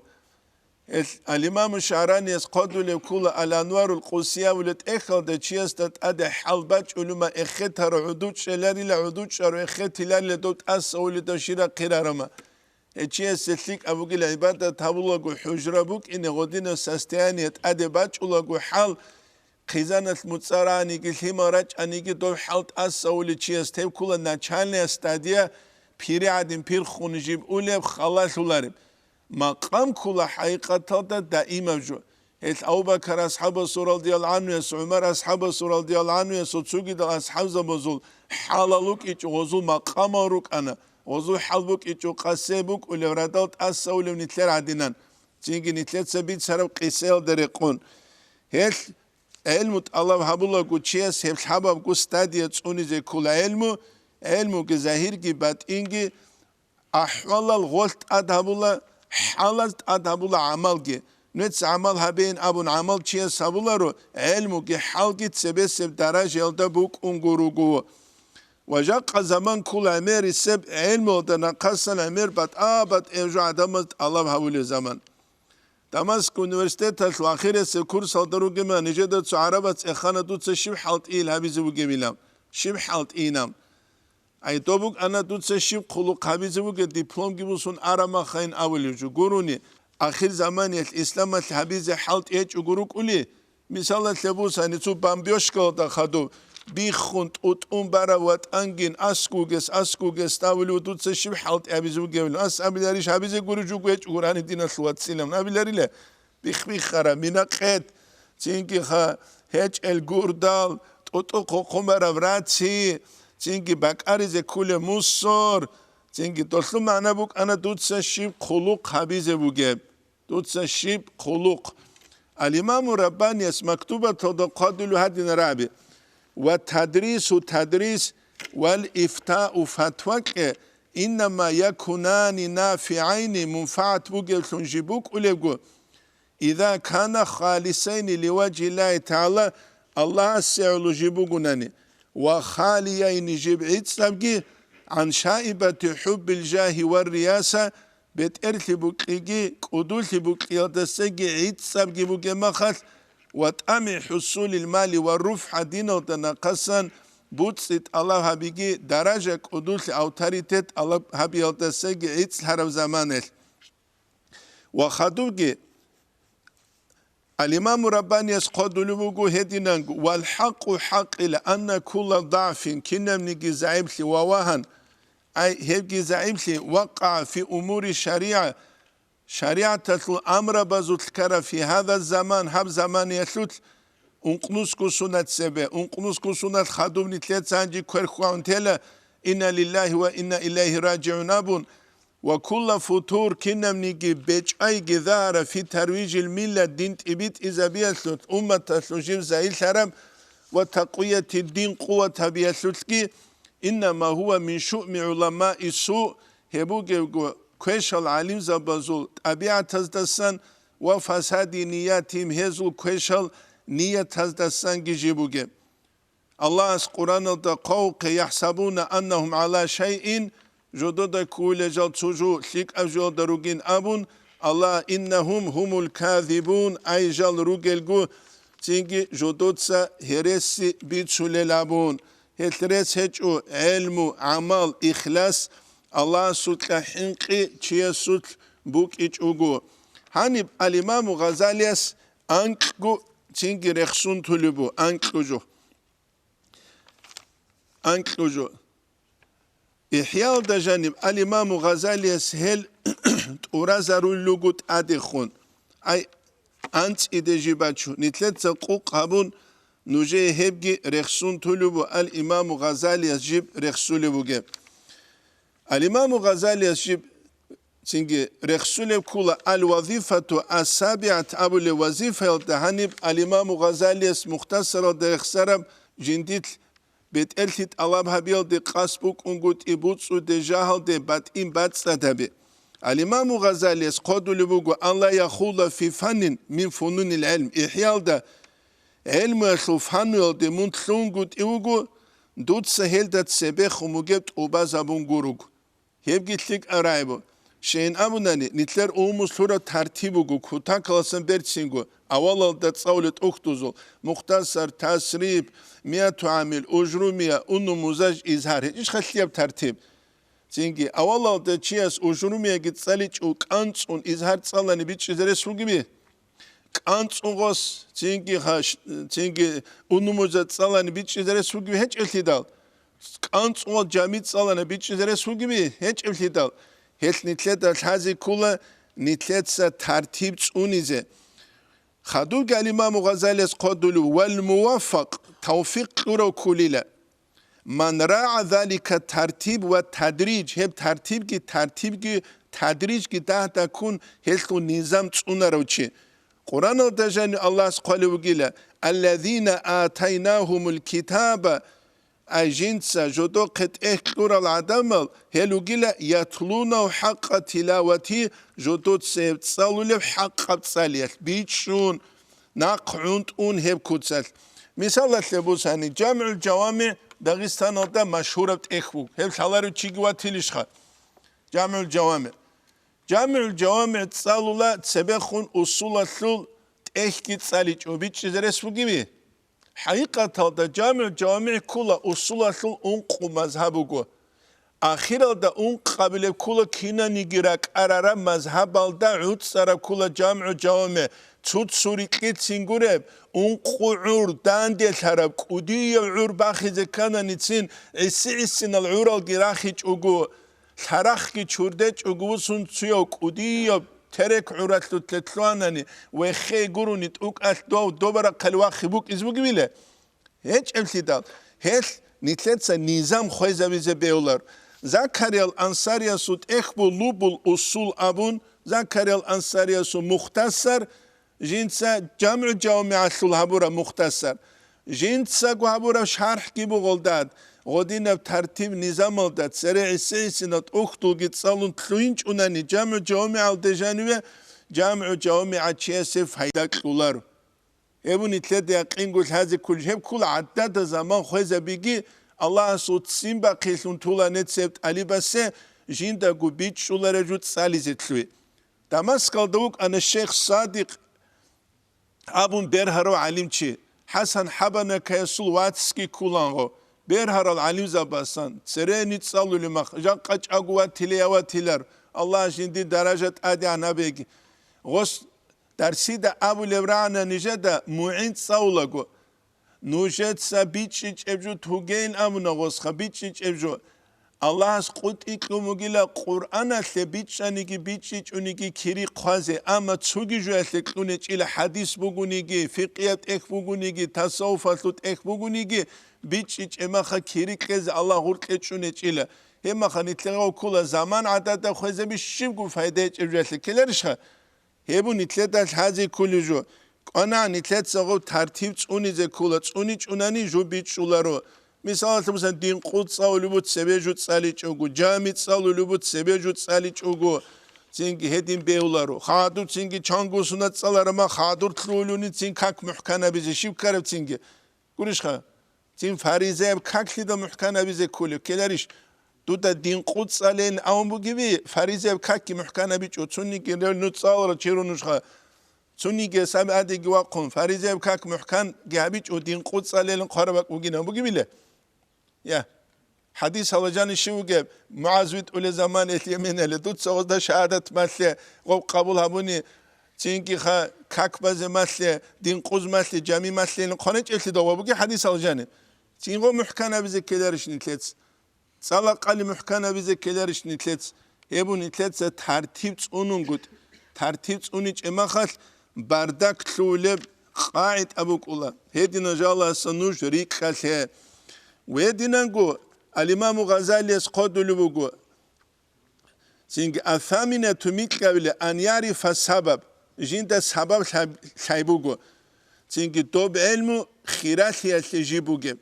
Гьел ал-Имаму ШагӀраниялъ хъвадулеб ккула Ал-Анварул Къудсияб абулеб тӀехьалда чиясда тӀаде хӀал бачӀулеб мехалъ эхетаро гӀодов чӀеларила, гӀодов чӀаро эхетиларила дов тӀасауледав щирахъирарама. Гьев чиясе лъикӀаб бугила гӀибадат гьабулаго хӀужра букӀине гъодинаб состояние тӀаде бачӀулаго хӀал, хъизаналъ муцӀа раниги, лъимал рачӀаниги дов хӀал тӀасаулев чияс тев ккула начальная стадия, пири гӀадин пирхун жиб улеб, халалъулареб. Макъам ккула хӀакъикъаталда даимаб жо. Гьел Абу-Бакар асхӀабасул радияллагьу гӀанхуяс, ГӀумар асхӀабасул радияллагьу гӀанхуясул, цогидал асхӀабзабазул хӀалал вукӀичӀо, гъозул макъамал рукӀана, гъозул хӀал букӀичӀо, къасе букӀулев, радал тӀасаулев нилъер гӀадинан, цинги нилъеца бицараб къисаялда рекъон. Гьел гӀелму тӀалаб гьабулаго чияс гьеб лъабабго стадия цӀунизе ккола гӀелму, гӀелмуги загьирги батӀинги, ахӀвалал гъолъ тӀад гьабула, хӀалаз тӀад гьабула гӀамалги. Нуц гӀамал гьабейин абун гӀамал чияс гьабуларо, гӀелмуги хӀалги цебесеб даражаялда букӀунго руго. Ва жакъа заман ккула гӀемерисеб гӀелмуялда нахъасан гӀемер батӀа-батӀияб жо гӀадамаз тӀалаб гьабулев заман. Дамаск университеталъ ва ахирисеб курсалда ругеб мехалъ нижеда цо гӀарабас цӀехана, дуца щиб хӀалтӀийил гьабизе бугебилан, щиб хӀалтӀийилан. Ай, доб букӀана дуца щиб хъулухъ гьабизе бугеб, дипломги босун араб махайин абулев жо гурони, ахир заманиялъ исламалъ гьабизе хӀалтӀи гьечӀого рукӀули, мисалалъе бусани, цо бомбёжкалда хадуб биххун тӀутӀун барав ватӀангин аскӀугес, аскӀугес тавулев дуца щиб хӀалтӀи гьабизе бугебилан, ас абиларищ гьабизе гури жуго гьечӀого рани диналъул вацилан абиларила? Бихбихара, мина къет, цинги ха, гьечӀел гурдал, тӀутӀу хъухъумараб раци, цинги бакӀаризе ккулеб мусор, цинги долъул магӀна букӀана дуца щиб хъулухъ гьабизе бугеб. Дуца щиб хъулухъ. Ал-Имаму Раббанияс мактубаталда хъвадулев гьадинараб: «Ва тадрису тадрис, вал ифтау фатва кье, иннама якунани нафигӀайни, мунфагӀат бугевлъун жиб букӀулебго, иза кана халисайни ливажгьиллагьи тагӀала, Аллагьасе гӀоло жиб бугунани, ва халияйни жиб гӀицӀабги, гӀан шаибати хӀуббил жагьи ва рияса, бетӀерлъи букьиги, кӀудулъи букьиялдасаги гӀицӀабги бугеб махалъ, ва тӀамигӀи хӀусулил мали ва руфгӀа диналда нахъасан буцӀцӀи тӀалаб гьабиги, даража, кӀудулъи, авторитет тӀалаб гьабиялдасаги гӀицӀлъараб заманалъ». Ва хадубги, Ал-Имаму Раббанияс хъвадулев вуго гьединанго: «Вал хӀакъу хӀакъила анна кулла дагӀфин, кинабниги загӀиплъи ва вагьан, ай, гьебги загӀиплъи, вакъагӀа фи умури шаригӀа, шаригӀаталъул амрабазулъ ккараб фи гьаза заман, гьаб заманиялъулъ, ункънусго сунат цебе, ункънусго сунат хадуб нилъеца гьанже кверхьвагӀун тела, «Инна лиллагьи ва инна илайгьи ражигӀун» абун, ва кулла футур, кинабниги бечӀайги, загьара фи тарвижил милла, дин тӀибитӀизабиялъулъ, умматалъул жив загьирлъараб ва такъвияти дин къуват гьабиялъулъги, иннама гьува мин шуъми гӀуламаи су, гьеб бугебго квешал гӀалимзабазул тӀабигӀатаздасан ва фасади ниятихим, гьезул квешал ниятаздасанги жиб бугеб. Аллагьас Къуръаналда хъвавухъе: «Яхсабуна аннагьум гӀала шайин», жодода ккула жал цо жо лъикӀаб жоялда ругин абун, Аллагь: «Иннагьум гьумул казибун», ай жал ругелго, цинги жодоца гьереси бицулел абун. Гьелъ рес гьечӀо гӀелму, гӀамал, ихлас, Аллагьасукьа хӀинкъи чиясулъ букӀичӀого. Гьаниб ал-Имаму Гъазалияс анкьго цинги рехсун тулеб бу, анкьго жо. Анкьго жо. ИхӀяалда жаниб ал-Имаму Гъазалияс гьел тӀуразарулел руго тӀадехун. Ай, анцӀиде жиб бачу, нилъеца къукъ гьабун, нужее гьебги рехсун тулеб бу, ал-Имаму Гъазалияс жиб рехсулеб бугеб. Ал-Имаму Гъазалияс жиб цинги рехсулеб ккула ал-Вазифату ас-СабигӀат абулеб вазифаялда. Гьаниб ал-Имаму Гъазалияс Мухтасаралда рехсараб жиндилъ бетӀерлъи тӀалаб гьабиялде къасд букӀунгутӀи буцӀцӀуде жагьалде батӀин бацӀцӀад гьабе. Ал-Имаму Гъазалияс хъодулеб буго: «Ан ла яхуда фи фаннин мин фунунил гӀилм», ИхӀяалда: «ГӀилмуялъул фаннуялде мун лъугьунгутӀи вуго, дуца гьелда цебехун бугеб тӀубазабун гуруго». Гьебги лъикӀаб рагӀи бу. Щайин абунани, нилъер умумуз лъураб тартиб буго, кутакаласан берцинго, авалалда цӀалулел тӀухьдузул: Мухтасар, Тасриб, Миату гӀамил, Ужрумия, Унну Музаж, Изгьар. ГьечӀищха лъияб тартиб? Цинги, авалалда чияс Ужрумияги цӀаличӀо, кӀанцӀун Изгьар цӀалани бичӀчӀизе рес бугеби? КӀанцӀун гъос, цинги гьаш-, цинги Унну Музаж цӀалани бичӀчӀизе рес бугеби гьечӀеблъидал? КӀанцӀун гъос Жами цӀалани бичӀчӀизе рес бугеби гьечӀеблъидал? Гьелъ нилъеда лъазе ккула нилъеца тартиб цӀунизе. Хадубги ал-Имаму Гъазалияс хъодулев: «Вал муваффакъ», тавфикъ кьурав ккулила. «Ман рагӀа залика тартиб ва тадриж», гьеб тартибги, тартибги, тадрижги дагь-дагьккун гьелъул низам цӀунарав чи. Къуръаналда жанив Аллагьас хъвалев вугила: «Аллазина атайнагьумул китаба», ай жинца жодохъе тӀехь кьурал гӀадамал, гьел вугила: «Ятлунагьу хӀакъа тилавати», жодоца гьеб цӀалулеб хӀакъаб цӀалиялъ, бичӀчӀун, нахъ гӀунтӀун гьеб куцалъ. Мисалалъе бусани, ЖамигӀул ЖавамигӀ Дагъистаналда машгьураб тӀехь буго. Гьеб лъаларев чиги ватилищха? ЖамигӀул ЖавамигӀ. ЖамигӀул ЖавамигӀ цӀалула цебехун усулалъул тӀехьги цӀаличӀо, бичӀчӀизе рес бугеби? ХӀакъикъаталда ЖамигӀул ЖавамигӀ ккула усулалъул ункъо мазгьаб буго. Ахиралда ункъабилеб ккула кинаниги ракӀарараб мазгьабалда гӀуцӀараб ккула ЖамигӀул ЖавамигӀ, цо-цо рикьицин гуреб, ункъо гӀур данделъараб, кӀудияв гӀур бахизе ккананицин, гӀиси-гӀисинал гӀуралги рахичӀого, лъарахъги чурдечӀого вуссун цуяв кӀудияв терек гӀуралъулъе лъугьанани, веххей гурони тӀукӀалъ дов добарахъали вахъи букӀизе бугевила? ГьечӀеблъидал, гьелъ нилъеца низам хвезавизе бегьулар. Закариял Ансариясул тӀехь бу Луббул Усул абун, Закариял Ансариясул Мухтасар, жинца ЖамигӀу ЖавмигӀалъул гьабураб Мухтасар, жинцаго гьабураб шархӀги бугъулдад, гъодинаб тартиб-низамалда цере гӀиси-гӀисинал тӀухьдулги цӀалун лъугьинчӀунани ЖамигӀу ЖавмигӀалде жаниве, ЖамигӀу ЖавмигӀа чиясе пайда кьуларо. Гьеб нилъеда якъинго лъазе кколищ, гьеб ккола гӀадада заман хвезабиги, Аллагьасул ццин бахъилъун тула нецеб тӀалибасе жиндаго бичӀчӀулареб жо цӀализе лъугьи. Дамаскалда вукӀана Шейх Садикъ абун бергьарав гӀалимчи, ХӀасан Хабанакаясул вацги ккуланго, бергьарал гӀалимзабасан, церени цӀалулеб мах, жакъа чӀаго ватилей аватилар, Аллагь жиндир даража тӀадегӀан гьабеги. Гъос дарсида абулеб рагӀана нижеда мугӀин цӀалулаго. Нужеца бичӀчӀичӀеб жо тугейин абуна гъосха, бичӀчӀичӀеб жо. Аллагьас къутӀи кьун бугила Къуръаналъе бичӀчӀаниги бичӀчӀичӀониги кири хъвазе, амма цоги жоялъе кьунечӀила хӀадис бугониги, фикъияб тӀехь бугониги, тасаввуфалъул тӀехь бугониги, бичӀчӀичӀеб маха кири кьезе Аллагь гъоркье чӀунечӀила. Гьеб маха нилъер гъов ккола заман гӀадада хвезаби щибго пайда гьечӀеб жоялъе ккеларищха? Гьеб нилъеда лъазе кколеб жо. КӀванагӀан, нилъеца гъов тартиб цӀунизе ккола, цӀуничӀунани жо бичӀчӀуларо. Мисалалъе, бусан, дин къуд цӀалулеб буго, цебе жо цӀаличӀого, жами цӀалулеб буго, цебе жо цӀаличӀого, цинги гьедин бегьуларо. Хадур цинги чанго сунат цӀаларама, хадур лъугьулуни цин как мухӀканабизе щиб ккараб цинги. Гурищха? Цин фаризаяб каклъидал мухӀканабизе кколеб ккеларищ? Дуда дин къуд цӀалейин абун бугеби, фаризаяб какги мухӀканабичӀо, цониги рел ну цӀаларал чи ру нужха. Цониги саби гӀадиги вахъун, фаризаяб как мухӀканги гьабичӀо, дин къуд цӀалейин хъвараб бакӀ бугин абун бугебила? Я. ХӀадис гьалажани щив вугеб? МугӀаз витӀулеб заман ил Йеменале, дуца гъозда шагьадат малъе, гъоб къабул гьабуни, цинги ха как базе малъе, дин къуз малъе, жами малъе ил хъванечӀелъидал ва буги хӀадис гьалажани. Цин гъо мухӀканабизе ккеларищ нилъец? ЦӀалакъали мухӀканабизе ккеларищ нилъец? Гьеб нилъеца тартиб цӀунунгутӀ, тартиб цӀуничӀеб махалъ бардак лъугьулеб къагӀида букӀула. Гьедина жаласа нуж рикӀкӀалъе. Гьединанго Алимаму Гъазалияс хъодулеб буго. Цинги, асаминату микьабила ан ярифа сабаб, жинда сабаб лъай-, лъай буго. Цинги, доб гӀелму хиралъиялъе жиб бугеб.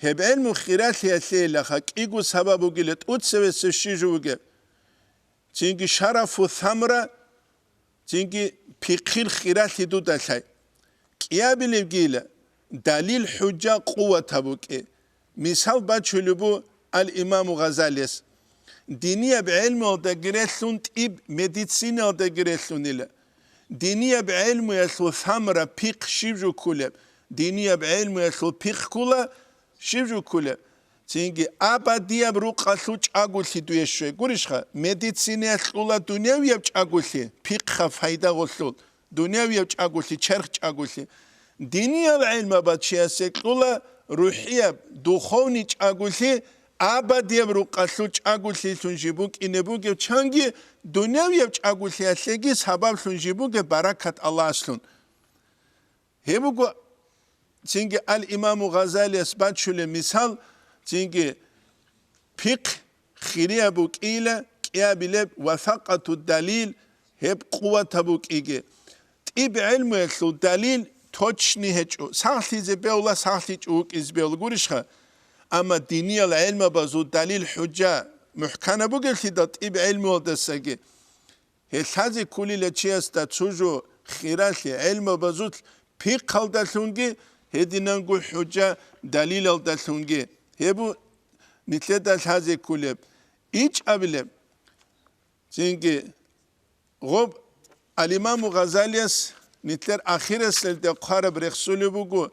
Гьеб гӀелму хиралъиялъейилаха кӀиго сабаб бугила, тӀуцевесев щи жо вугеб. Цинги, шарафу самра, цинги, пихъил хиралъи дуда лъай. КӀиабилебгила, далил-хӀужа къуватаб букӀи. Мисал бачулеб бу ал-Имаму Гъазалияс. Динияб гӀелмуялдаги релълъун тӀиб, медицинаялдаги релълъунила. Динияб гӀелмуялъул самра, пихъ щиб жо ккулеб? Динияб гӀелмуялъул пихъ ккула щиб жо ккулеб? Цинги абадияб рукъалъул чӀаголъи дуе щвей. Гурищха, медицинаялъ кьула дунявияб чӀаголъи, пихъа файда гъолъул, дунявияб чӀаголъи, черх чӀаголъи. Диниял гӀелмаба чиясе кьула рухӀияб, духовный чӀаголъи, абадияб рукъалъул чӀаголъилъун жиб букӀине бугеб чанги, дунявияб чӀаголъиялъеги сабаблъун жиб бугеб баракат Аллагьаслъун. Гьеб буго цинги ал-Имаму Гъазалияс бачулеб мисал, цинги пихъ хирияб букӀила кӀиабилеб ва факъату далил, гьеб къуватаб букӀиги. ТӀиб гӀелмуялъул далил точни гьечӀо, сахлъизе бегьула, сахлъичӀо вукӀизе бегьула гурищха? Амма диниял гӀелмабазул далил-хӀужа мухӀканаб бугеблъидал тӀиб гӀелмуялдасаги. Гьелъазе кколила чиясда цо жо хиралъи гӀелмабазулъ пихъалдалъунги, гьединанго хӀужа далилалдалъунги. Гьеб бу нилъеда лъазе кколеб. ИчӀабилеб. Цинги гъоб ал-Имаму Гъазалияс нилъер ахирасалде хъвараб рехсулеб буго,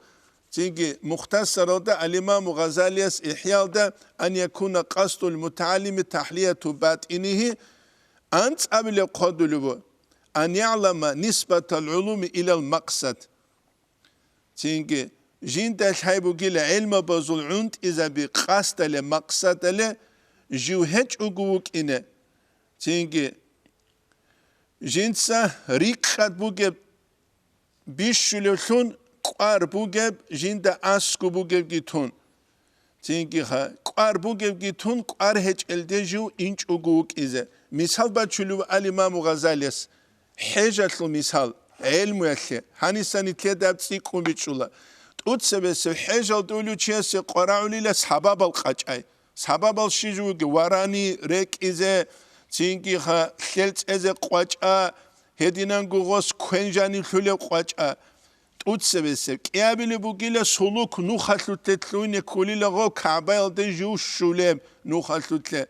цинги Мухтасаралда ал-Имаму Гъазалияс ИхӀялда: «Ан якуна къасдул мутагӀаллими тахӀлияту батӀинигьи», анцӀабилеб хъодулеб бу: «Ан ягӀлама нисбатал гӀулуми илал макъсад». Цинги, жинда лъай бугила гӀелмабазул гӀунтӀизаби къасдале, макъсадале жив гьечӀого вукӀине. Цинги, жинца рикӀкӀад бугеб бищулевлъун, кӀвар бугеб жинда аскӀу бугебги тун. Цинги ха, кӀвар бугебги тун, кӀвар гьечӀелде жив инчӀого вукӀизе. Мисал бачулев ал-Имаму Гъазалияс. ХӀежалъул мисал, гӀелмуялъе, гьаниса нилъеда аб цӀикӀкӀун бичӀчӀула. ТӀуцебесеб хӀежалда улев чиясе къварагӀулила сабабал къачӀай. Сабабал щиж вуги, варани, рекӀизе, цинги ха, лъел цӀезе къвачӀа, гьединанго гъос квен жанив лъулев къвачӀа. ТӀуцебесеб кӀиабилеб бугила сулук нухалъулъе лъугьине кколила гъо КагӀбаялде жив щулеб нухалъулъе.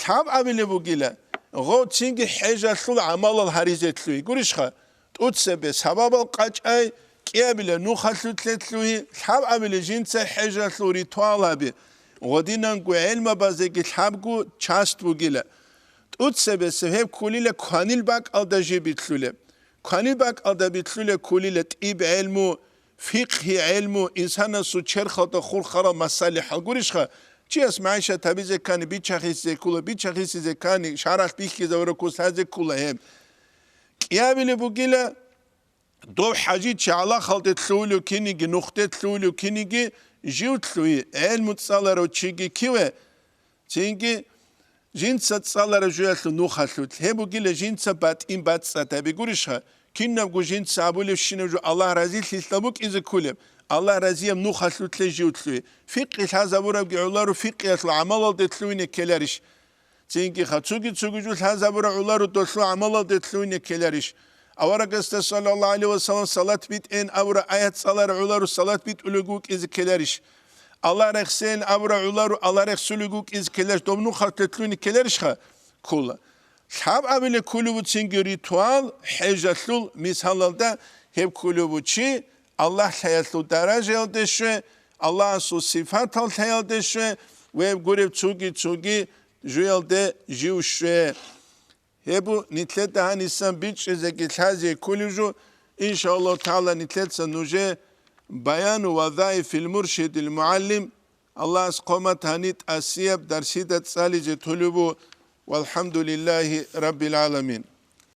Лъабабилеб бугила гъо цинги хӀежалъул гӀамалал гьаризе лъугьи. Гурищха? ТӀуцебе сабабал къачӀай, кӀиабилеб нухалъулъе лъугьи, лъабабилеб жинца хӀежалъул ритуал гьаби. Гъодинанго гӀелмабазеги лъабго часть бугила. ТӀуцебесеб гьеб кколила кванил бакӀалда жиб битлъулеб. Кванил бакӀалда битлъулеб кколила тӀиб гӀелму, фикъгьи гӀелму, инсанасул черхалда хурхарал масалихӀал гурищха, Чияс магӀишат гьабизе ккани, бичахисе ккола, бичахисизе ккани, шаргӀалъ бихьизавураб кколъ лъазе ккола гьеб. КӀиабилеб бугила, дов хӀажи чи гӀалахалде лъугьулев киниги, нухде лъугьулев киниги жив лъугьи, гӀелму цӀаларав чиги киве, цинги жинца цӀаларав жуялъул нухалъулъ. Гьеб бугила жинца батӀин бацӀцӀад гьаби гурищха, кинабго жинца абулебщинаб жо Аллагь разилъилъа букӀизе кколеб, Аллагь разияб нухалъулъе жив лъугьи. Фикъи лъазабурабги гӀоларо фикъиялъул гӀамалалде лъугьине ккеларищ? Цинги ха цуги-цуги жо лъазабура гӀоларо долъул гӀамалалде лъугьине ккеларищ? Аварагасда, саллаллагьу гӀалайгьи вассалам, салат битӀейин абура аят цӀалара гӀоларо салат битӀулего вукӀизе ккеларищ? Аллагь рехсейин абура гӀоларо Аллагь рехсулего вукӀизе ккеларищ? Доб нухалъе лъугьине ккеларищха? Ккола. Лъаб абиле кколеб буцинги ритуал, хӀежалъул мисалалда гьеб кколеб бу чи Аллагь лъаялъул даражаялде щве, Аллагьасул сифатал лъаялде щве, ва гьеб гуреб цуги-цуги жуялде жив щве. Гьеб бу нилъеда гьанисан бичӀчӀизеги лъазе кколеб жо, иншааллагьу тагӀала, нилъеца нужее Баяну вазаифил муршидил мугӀаллим, Аллагьас хъомат гьани тӀасияб дарсида цӀализе толеб бу. ВалхӀамдулиллагьи раббил гӀаламин.